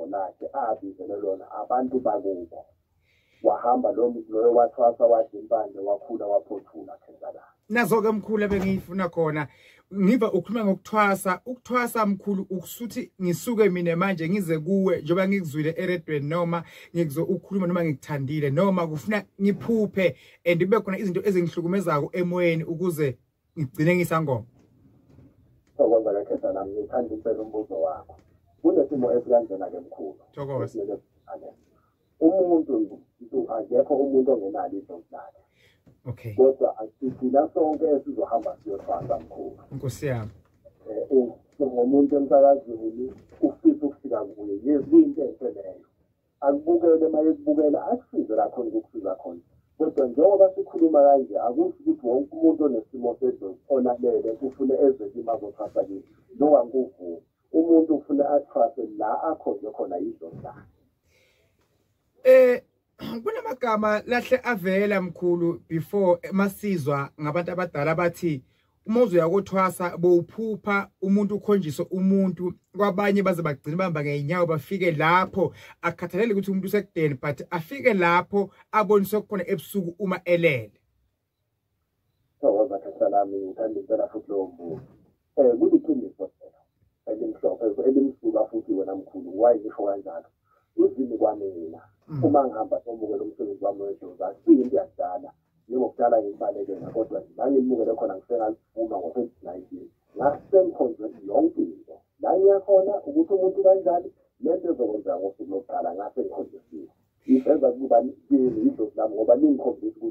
Ubizo lakhe abizele lona abantu bakubo. Wahamba lo muntu loyo, wathwasa, wadla impande, wakhula, waphothula, khehla. Nazo-ke mkhulu ebengiyifuna khona. Ngiva ukhuluma ngokuthwasa. Ukuthwasa mkhulu ukusuthi ngisuke mina manje ngize kuwe njengoba ngikuzwile eredweni, noma ngikuzwe ukhuluma, noma ngikuthandile, noma kufuna ngiphuphe and kube khona izinto ezingihlukumezako emoyeni ukuze ngigcine ngisangoma? Thokoza ke, khehla lami. Ngithanda impela umbuzo wakho. Kunesimo esikanjena-ke, mkhulu. Thokoza. Esimele siqale. Umuntu, akekho umuntu ongenalo idlozi lakhe. Kodwa asithina sonke esizohamba siyothwasa, mkhulu. Nkosi yami. Ngomuntu emsakazweni ufisa ukufika kuye, yes, kuyinto enhle leyo. Akubukele, uma ekubukela akusize la khona ukukusiza khona. Kodwa njengoba sikhuluma kanje, akusho ukuthi wonke umuntu onesimo sedlozi olalele ufune eze kimi azothwasa kimi. Lokho angikuvumi. Umuntu ufune athwase la akhonjwe khona idlozi lakhe. Kunamagama lahle avela mkhulu before masizwa ngabantu abadala, bathi uma uzoya kothwasa bowuphupha umuntu ukhonjiswe umuntu. Kwabanye baze bagcina bamba ngeenyawo bafike lapho, akukhathalele ukuthi umuntu usekudeni, but afike lapho aboniswe khona ebusuku uma elele. Thokoza, khehla lami. Ngithanda impela futhi lowo mbuzo. Kuliqiniso lelo elimhlophe, elimsuka futhi wena mkhulu. Why ngisho kanjalo? Izini kwamina, uma ngihamba sobukela umsebenzi wami wedlozi, akusiyinto yakudala. Yebo, kudala ngibalekela, kodwa nje la ngimukele khona ngisengalivuma ngo-2019, ngasengikhonjwe yonke into la ngiyakhona ukuthi umuntu kanjani lento ezokwenzeka ngosuku lokuqala. Ngase ngikhonjisiwe, iveza kuba kimi idlozi lami ngoba lingikhombisa ukuthi